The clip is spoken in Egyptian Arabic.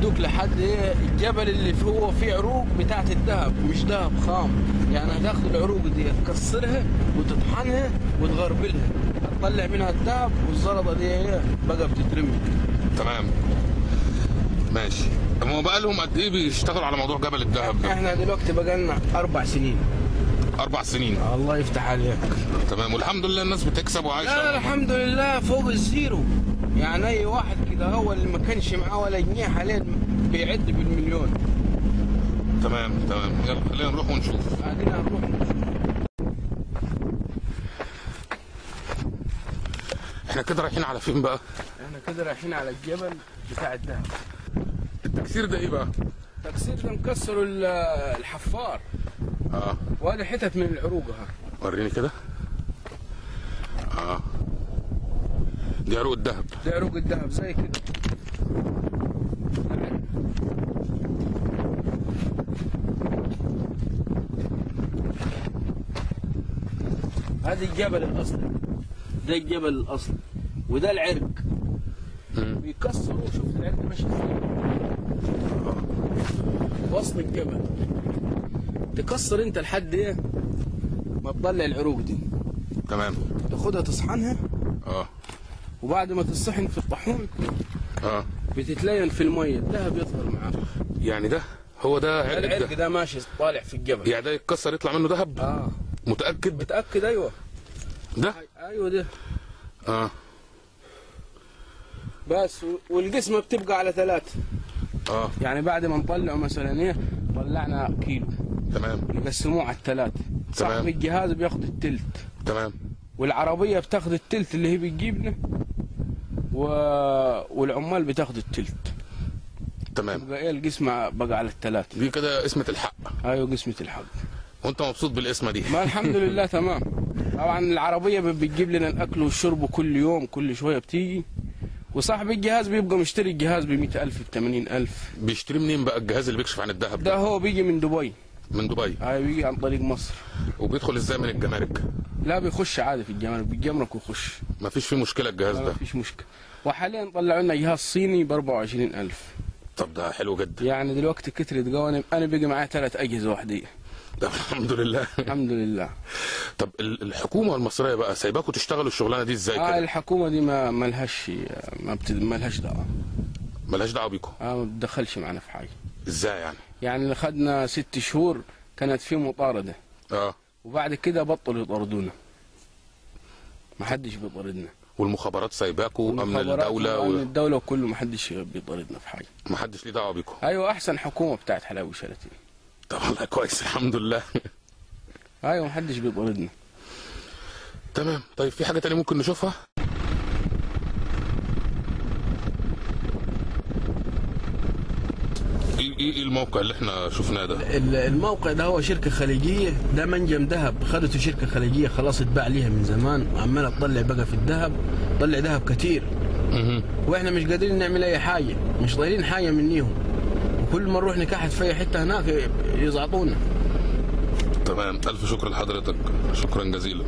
هيودوك لحد ايه الجبل اللي هو فيه عروق بتاعت الذهب، مش ذهب خام. يعني هتاخد العروق دي تكسرها وتطحنها وتغربلها، هتطلع منها الذهب، والزلطه دي ايه بقى بتترمي. تمام ماشي. هو بقى لهم قد ايه بيشتغلوا على موضوع جبل الذهب ده؟ احنا دلوقتي بقى لنا 4 سنين. 4 سنين. الله يفتح عليك. تمام، والحمد لله الناس بتكسب وعايشة. لا الحمد لله فوق ال zero. يعني اي واحد كده هو اللي ما كانش معاه ولا جنيه حاليا بيعد بالمليون. تمام تمام، يلا خلينا نروح ونشوف. خلينا نروح ونشوف. احنا كده رايحين على فين بقى؟ احنا كده رايحين على الجبل بتاع الذهب. التكسير ده ايه بقى؟ التكسير ده مكسرة الحفار. وادي حتت من العروق اهي. وريني كده. دي عروق الذهب. دي عروق الذهب زي كده. هذا الجبل الاصلي، ده الجبل الاصلي، وده العرق. بيكسروا، شوف العرق ماشي ازاي وسط الجبل. تكسر انت لحد ايه ما تطلع العروق دي. تمام. تاخدها تصحنها. وبعد ما تصحن في الطاحون بتتلين في المية، الذهب يظهر معاك. يعني ده هو ده عرق العرق ده ماشي طالع في الجبل. يعني ده يتكسر يطلع منه ذهب؟ متأكد؟ متأكد ايوه. ده؟ ايوه ده. بس والقسمه بتبقى على 3. يعني بعد ما نطلعه مثلا ايه، طلعنا كيلو. تمام. نقسموه على 3. صاحب الجهاز بياخد التلت. تمام. والعربية بتاخد التلت اللي هي بتجيبنا، والعمال بتاخد التلت. تمام. يبقى ايه القسمة بقى على 3. دي كده قسمه الحق. ايوه قسمه الحق. وانت مبسوط بالقسمة دي؟ ما الحمد لله تمام. طبعا العربية بتجيب لنا الاكل والشرب كل يوم، كل شوية بتيجي. وصاحب الجهاز بيبقى مشتري الجهاز ب 100,000 ب 80,000. بيشتري منين بقى الجهاز اللي بيكشف عن الذهب ده؟ هو بيجي من دبي. من دبي؟ ايوه بيجي عن طريق مصر. وبيدخل ازاي من الجمارك؟ لا بيخش عادي في الجمارك، بيتجمرك ويخش. ما فيش فيه مشكلة الجهاز ده؟ ما فيش مشكلة. وحاليا طلعوا لنا جهاز صيني ب 24,000. طب ده حلو جدا. يعني دلوقتي كترت جوانب، انا بيجي معايا 3 اجهزة وحديه. طب الحمد لله. الحمد لله. طب الحكومة المصرية بقى سايباكم تشتغلوا الشغلانة دي ازاي كده؟ الحكومة دي ما مالهاش، ما دعوه. مالهاش دعوه بيكم؟ ما بتدخلش معانا في حاجة. ازاي يعني؟ يعني خدنا 6 شهور كانت في مطاردة. وبعد كده بطلوا يطاردونا. ما حدش بيطاردنا. والمخابرات سايباكوا، امن الدولة امن الدولة وكله، ما حدش بيطاردنا في حاجة. ما حدش ليه دعوه بيكم. ايوه احسن حكومة بتاعت حلاوي وشلاتين. طب والله كويس الحمد لله. ايوه ما حدش بيطاردنا. تمام. طيب في حاجة تانية ممكن نشوفها؟ ايه الموقع اللي احنا شفناه ده؟ الموقع ده هو شركة خليجية، ده منجم ذهب خدته شركة خليجية، خلاص اتباع ليها من زمان، وعماله تطلع بقى في الذهب، طلع ذهب كتير. واحنا مش قادرين نعمل اي حاجة، مش طايرين حاجة منيهم، وكل ما نروح نكحت في اي حتة هناك يزعطونا. تمام، الف شكر لحضرتك، شكرا جزيلا.